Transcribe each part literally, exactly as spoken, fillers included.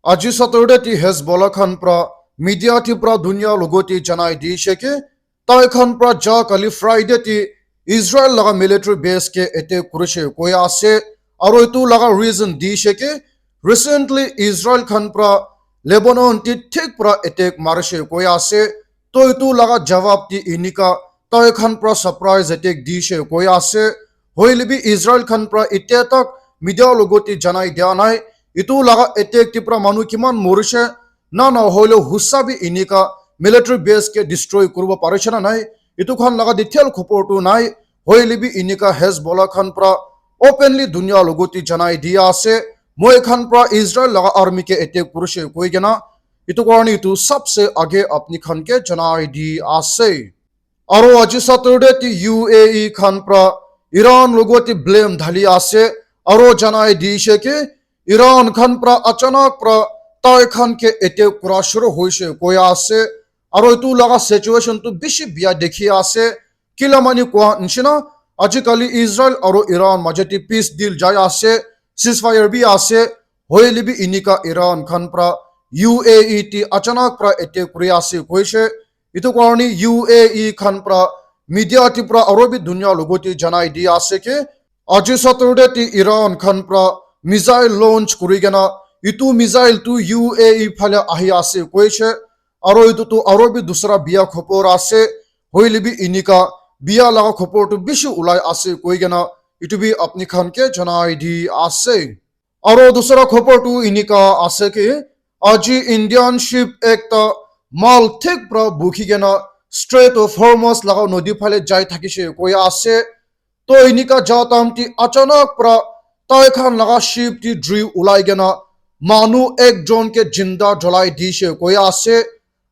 Aji Saturday ti Hezbollah khan pra media ti pra dunia logot ti janai dishe ki tai khan pra ja kali Friday ti Israel laga military base ke attack kurishe koi ase. Aro etu laga reason dishe ki recently Israel khan pra Lebanon ti thik pra attack marishe koi ase. To etu laga jawab ti enika tai khan pra surprise attack dishe koi ase. Hoile bi Israel khan pra itya tak media logot ti janai dia nai. Etu laga attack ti pra manu kiman morishe na na hoile husa bi enika military base ke destroy kuribo parishe na nai. Etu khan laga detail khopor tu nai. Hoile bi enika Hezbollah khan pra openly dunia logot ti janai dia ase. Moi khan pra Israel laga army ke attack kurishe koi kena. Etu karne etu sabse age apni khan ke janai di ase. Aro aji Saturday ti U A E khan pra Iran logot ti blame dhali ase. Aro janai dishe ki Iran khan pra achanak pra tai khan ke attack kura shuru hoishe koi ase. Aro etu laga situation tu bishi biya dekhi ase. Kila mani koa nishina, ajikali Israel aro Iran maje ti peace deal jai ase, ceasefire bi ase, hoile bi enika Iran khan pra U A E ti achanak pra attack kuri ase koishe. Etu karne U A E khan pra media ti pra aro bi dunia logot ti janai di ase ki aji Saturday ti Iran khan pra missile launch kuri kena etu missile tu U A E phale ahi ase koishe. Aro etu tu aro bi dusra biya khopor ase. Hoile bi enika biya laga khopor tu bishi ulai ase koi kena etu bi apni khan ke janai di ase. Aro dusra khopor tu enika ase ki aji Indian ship ekta mal thik pra bukhi kena Strait of Hormuz laga nodi phale jai thakishe koi ase. To enika ja time ti achanak pra tai khan laga ship ti jui ulai kena manu ekjon ke jinda jolai dishe koi ase.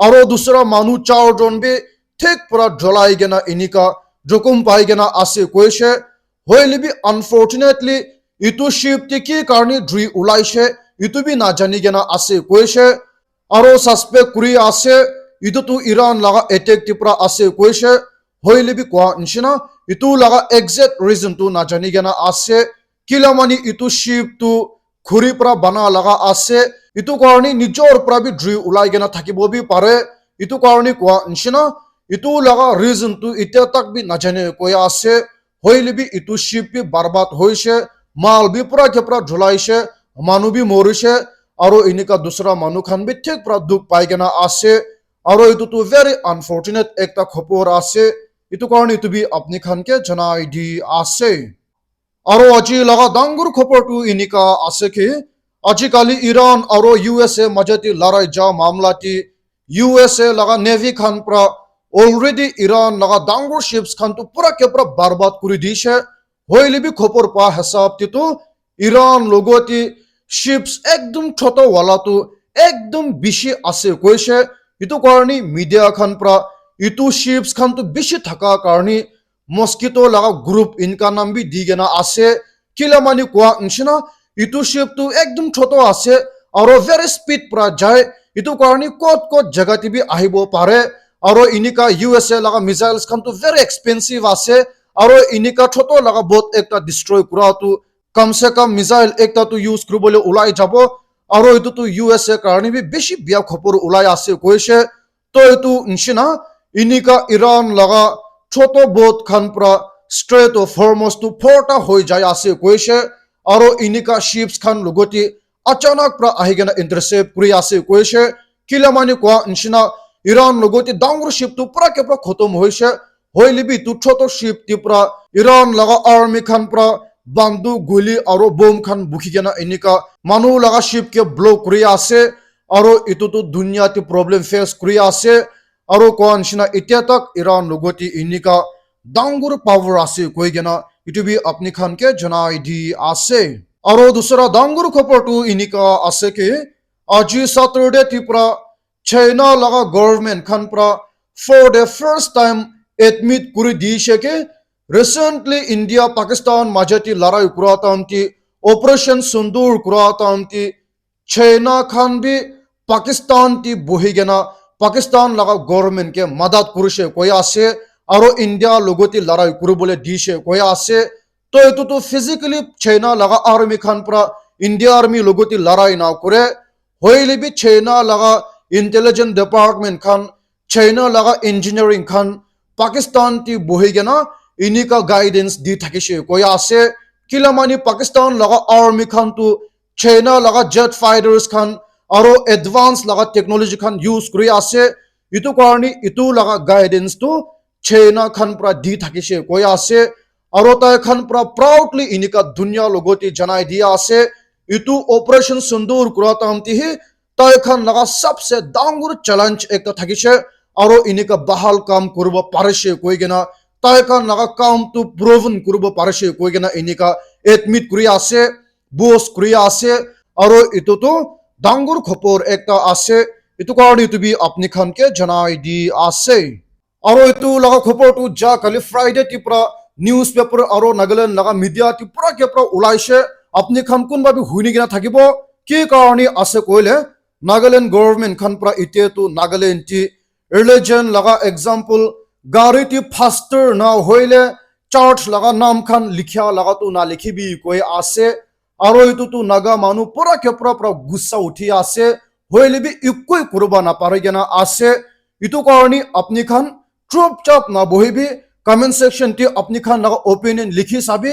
Aro dusra manu char jon bi thik pra jolai kena enika jokhom pai kena ase koishe. Hoile bi unfortunately etu ship ti ki karne jui ulaishe etu bi najani kena ase koishe. Aro suspect kuri ase, etu tu Iran laga attack ti pra ase koishe, hoile bi koa nishina, etu laga exact reason tu najani kena ase, kila mani etu ship tu khuri pra bana laga ase, etu karne nijor pra bi jui ulai kena thakibo bi pare, etu karne koa nishina, etu laga reason tu itya tak bi najane koi ase, hoile bi etu ship bi barbad hoishe, mal bi pura ke pura julaishe, manu bi morishe, aro enika dusra manu khan bi thik pra dukh pai kena ase, aro etu tu very unfortunate ekta khopor ase, etu karne etu bi apni khan ke janai di ase. Aro aji laga dangor khopor tu enika ase ki, ajikali Iran aro U S A maje ti larai ja mamla ti U S A laga navy khan pra already Iran laga dangor ships khan tu pura ke pura barbad kuri dishe, hoile bi khopor pa hisab ti tu Iran logot ti ships ekdum choto wala tu ekdum bishi ase koishe. Etu karne media khan pra etu ships khan tu bishi thaka karne mosquito laga group eneka nam bi di kena ase. Kila mani koa nishina, etu ship tu ekdum choto ase, aro very speed pra jai. Etu karne kot kot jaga te bi ahibo pare. Aro enika U S A laga missiles khan tu very expensive ase. Aro enika choto laga boat ekta destroy kura tu kam se kam missile ekta tu use kuribole ulai jabo. Aro etu tu U S A karne bi bishi biya khopor ulai ase koishe. To etu nishina, enika Iran laga choto boat khan pra Strait of Hormuz tu phorta hoi jai ase koishe, aro enika ships khan logot ti achanak pra ahi kena intercept kuri ase koishe, kila mani koa nishina, Iran logot ti dangor ship tu pura ke pura khotom hoishe, hoile bi etu choto ship ti pra Iran laga army khan pra bandu guli aro bomb khan bukhi kena enika manu laga ship ke blow kuri ase, aro etu tu dunia te problem face kuri ase, aro koa nishina itya tak Iran logot ti enika dangor power ase koi kena etu bi apni khan ke janai di ase. Aro dusra dangor khopor tu enika ase ki aji Saturday ti pra China laga government khan pra for the first time admit kuri dishe ki recently India Pakistan maje ti larai kura time ti Operation Sindoor kura time ti China khan bi Pakistan ti bohi kena Pakistan laga government ke madat kurishe koi ase, aro India logot ti larai kuribole dishe koi ase. To etu tu physically China laga army khan pra India army logot ti larai na kure. Hoile bi China laga intelligence department khan, China laga engineering khan Pakistan te bohi kena inika guidance di thakishe koi ase. Kila mani Pakistan laga army khan tu China laga jet fighters khan aro advance laga technology khan use kuri ase. Itu karni itu laga guidance tu China khan pra di thakishe koi ase. Aro tai khan pra proudly inika dunia logote janai dia ase. Itu operation Sindoor kura time te hi tai khan laga sabse dangor challenge ekta thakishe. Aro inika bahal kam kuribo parishe koi kena tai khan laga kam tu proven kuribo parishe koi kena inika admit kuri ase, boast kuri ase. Aro itu tu dangor khopor ekta ase. Itu karni itu bi apni khan ke janai di ase. Aro itu laga khopor tu ja kali Friday te pra newspaper aro Nagaland laga media te pura ke pura ulaishe. Apni khan kunba bi huni kena thakibo. Ki karni ase koile Nagaland government khan pra ite tu Nagaland te religion laga example gari te pastor na hoile church laga nam khan likhia laga tu na likhibi koi ase. Aro itu tu Naga manu pura ke pura pura gussa uthi ase. Hoile bi ekoi kuriba na pari kena ase. Itu karni apni khan chupchap na bohibi, comment section te apni khan laga opinion likhi sabi.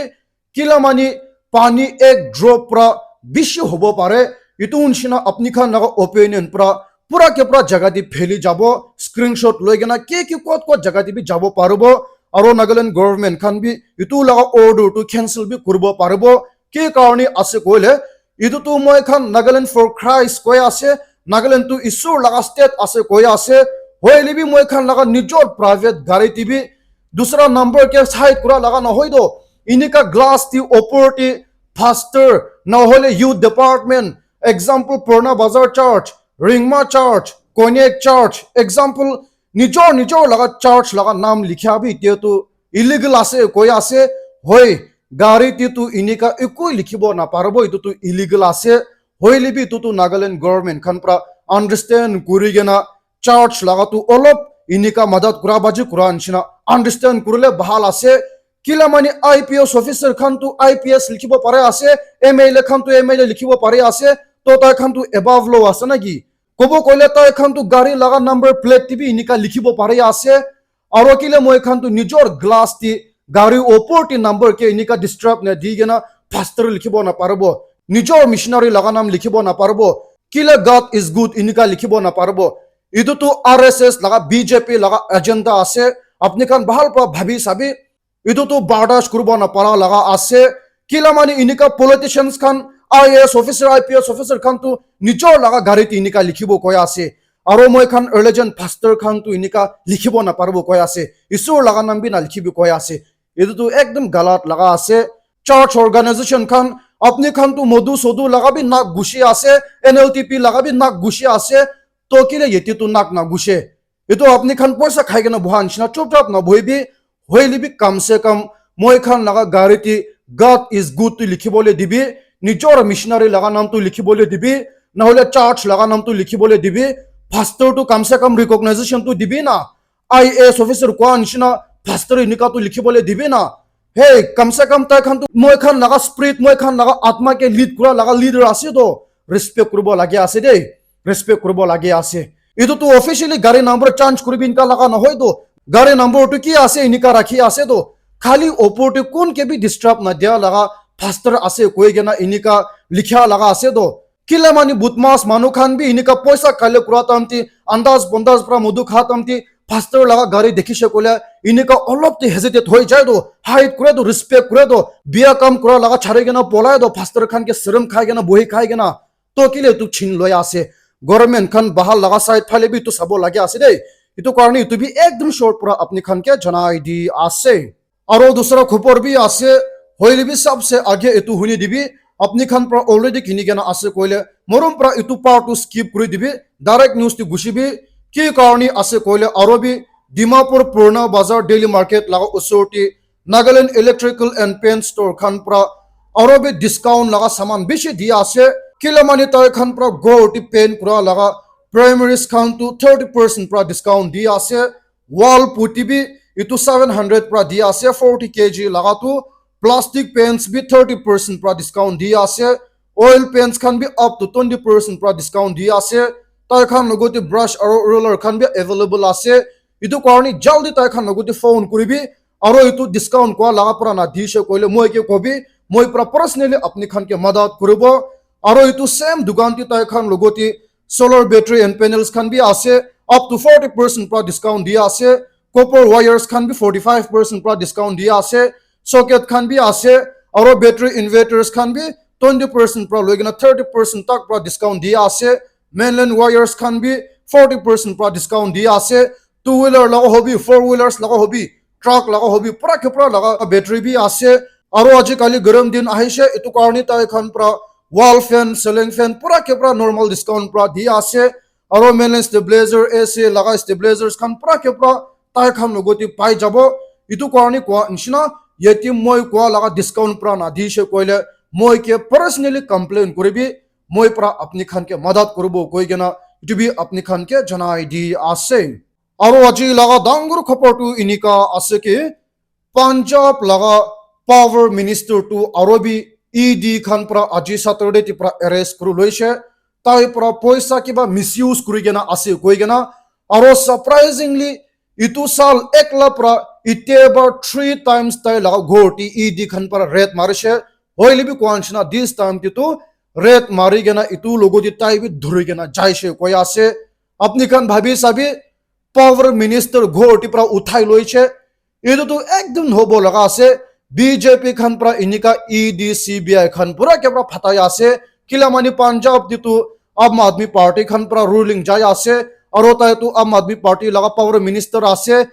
Kila mani pani ek drop pra bishi hobo pare. Itu nishina apni khan laga opinion pra pura ke pura jaga te pheli jabo. Screenshot loi kena ke ke kot kot jaga te bi jabo paribo. Aro Nagaland government khan bi itu laga order tu cancel bi kuribo paribo. Ki karni ase koile, itu tu moi khan Nagaland for Christ koi ase, Nagaland tu Isur laga state ase koi ase, hoile bi moi khan laga nijor private gari te bi dusra number ke side kura laga nohoi do. Inika glass te opor te pastor, nohole youth department, example Purna Bazar Church, Ringma Church, Konyak Church, example nijor nijor laga church laga nam likhia bi etia tu illegal ase koi ase, hoi, gari te tu inika ekoi likhibo na paribo, itu tu illegal ase, hoile bi itu tu Nagaland government khan pra understand kuri kena church laga tu olop inika madat kura baji kura nishina understand kurile bahal ase, kila mani I P S officer khan tu I P S likhibo pare ase, M L A khan tu M L A likhibo pare ase, to tai khan tu above law ase na ki? Kobo koile tai khan tu gari laga number plate te bi inika likhibo pare ase. Aro kile moi khan tu nijor glass te gari opor te number ke inika disturb na di kena pastor likhibo na paribo. Nijor missionary laga nam likhibo na paribo. Kile God is good inika likhibo na paribo. Itu tu R S S laga B J P laga agenda ase. Apni khan bahal pra bhabi sabi. Itu tu bardash kuribo na para laga ase. Kila mani inika politicians khan, I A S officer, I P S officer khan tu nijor laga gari te inika likhibo koi ase. Aro moi khan religion pastor khan tu inika likhibo na paribo koi ase. Isur laga nam bi na likhibo koi ase. Itu tu ekdom galat laga ase. Church organization khan, apni khan tu modu sodu laga bi nak gushi ase, N L T P laga bi nak gushi ase. To kile yeti tu nak na gushe? Itu apni khan poisa khai kena boha nishina chupchap na bohibi, hoile bi kam se kam moi khan laga gari te God is good tu likhibole dibi, nijor missionary laga nam tu likhibole dibi, nahole church laga nam tu likhibole dibi, pastor tu kam se kam recognition tu dibi na, I A S officer koa nishina pastor inika tu likhibole dibi na. Hey, kam se kam tai khan tu moi khan laga spirit, moi khan laga atma ke lead kura laga leader ase to, respect kuribo lage ase de, respect kuribo lage ase. Itu tu officially gari number change kuribi inka laga nohoi to. Gari number tu ki ase inika rakhi ase to. Khali opor te kun ke bi disturb na dia laga pastor ase koi kena inika likha laga ase to. Kila mani budmas manu khan bi inika poisa kale kura tamti, andas bondas pra modu kha tamti, pastor laga gari dekhishe kole inika olop te hesitate hoi jai to, hide kure to, respect kure to, biya kam kura laga chari kena polai to, pastor khan ke serum khai kena bohi khai kena. To kile tu chin loi ase. Government khan bahal laga side phale bi tu sabo lage ase de. Itu karne itu bi ekdom short pra apni khan ke janai di ase. Aro dusra khopor bi ase, hoile bi sabse age itu huni dibi, apni khan pra already kini kena ase koile, morom pra itu part tu skip kuri dibi, direct news ti gushi bi, ki karni ase koile aro bi Dimapur Purna Bazar Daily Market laga usor ti Nagaland Electrical and Paint Store khan pra aro bi discount laga saman bishi di ase, kila mani tai khan pra ghor ti paint kura laga primaries khan tu thirty percent pra discount di ase, wall putty bi itu seven hundred pra di ase, forty K G laga tu plastic paints bi thirty percent pra discount di ase, Oil paints khan bi up to twenty percent pra discount di ase. Tai khan logote brush aro roller khan bi available ase. Etu karni jaldi tai khan logote phone kuribi, aro etu discount kwa laga pra na dishe koile moi ke kobi, moi pra personally apni khan ke madat kuribo. Aro etu same dukan te tai khan logote solar battery and panels khan bi ase, up to forty percent pra discount di ase. Copper wires khan bi forty five percent pra discount di ase. Socket khan bi ase, aro battery inverters khan bi twenty percent pra loi kena thirty percent tak pra discount di ase. Mainline wires khan bi forty percent pra discount di ase. Two wheeler laga hobi, four wheelers laga hobi, truck laga hobi, pura kepra laga battery bi ase. Aro ajikali garam din ahishe, etu karni tai khan pra wall fan, ceiling fan, pura kepra normal discount pra di ase. Aro mainline stabilizer, A C laga stabilizers khan pura kepra tai khan logote pai jabo. Etu karni kwa nishina, yate moi kwa laga discount pra na dishe koile, moi ke personally complain kuribi, moi pra apni khan ke madat kuribo koi kena, etu bi apni khan ke janai di ase. Aro aji laga dangor khopor tu enika ase ki, Punjab laga power minister tu aro bi E D khan pra aji Saturday ti pra arrest kuri loishe. Tai pra poisa kiba misuse kuri kena ase koi kena. Aro surprisingly, itu sal ekla pra ite ba three times tai laga ghor ti E D khan pra raid marishe. Hoile bi koa nishina this time ti tu raid mari kena itu logo ti tai bi dhuri kena jaishe koi ase. Apni khan bhabi sabi, power minister ghor ti pra uthai loishe. Etu tu ekdum hobo laga ase. B J P khan pra enika E D, C B I khan pura kepra phatai ase. Kila mani Punjab ti tu Aam Aadmi Party khan pra ruling jai ase. Aro tai tu Aam Aadmi Party laga power minister ase.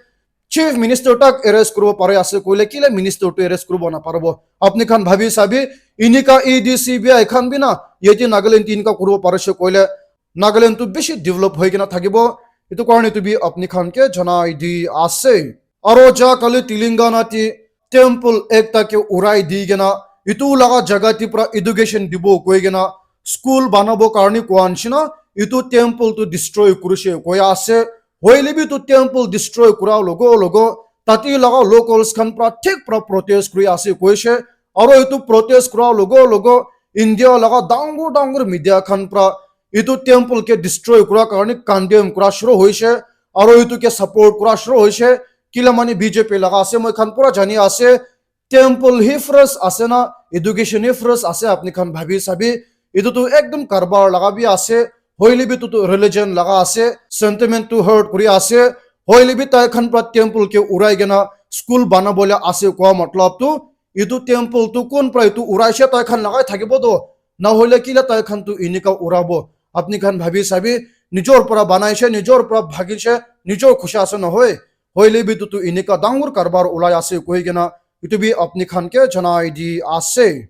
Chief minister tak arrest kuribo pare ase koile kila minister tu arrest kuribo na paribo? Apni khan bhabi sabi, enika E D, C B I khan bi na yate Nagaland ti enika kuribo parishe koile Nagaland tu bishi develop hoi kena thakibo. Etu karne tu bi apni khan ke janai di ase. Aro ja kali Telangana ti temple ekta ke urai di kena, etu laga jaga ti pra education dibo koi kena, school banabo karne koa nishina, etu temple tu destroy kurishe koi ase. Hoile bi tu temple destroy kura logo logo, tate laga locals khan pra thik pra protest kuri ase koishe. Aro etu protest kura logo logo, India laga dangor dangor media khan pra etu temple ke destroy kura karne condemn kura shuru hoishe, aro etu ke support kura shuru hoishe. Kila mani B J P laga ase, moi khan pura jani ase, temple hi first ase na, education hi first ase, apni khan bhabi sabi, etu tu ekdum karbar laga bi ase, hoile bi etu tu religion laga ase, sentiment tu hurt kuri ase, hoile bi tai khan pra temple ke urai kena school banabole ase koa matlab tu, etu temple tu kun pra etu uraishe tai khan lagai thakibo do, na hoile kila tai khan tu enika urabo? Apni khan bhabi sabi, nijor pra banaishe, nijor pra bhagishe, nijor khushi ase nohoi? Hoile bi tu tu enika dangor karbar ulai ase koi kena, etu bi apni khan ke janai di ase.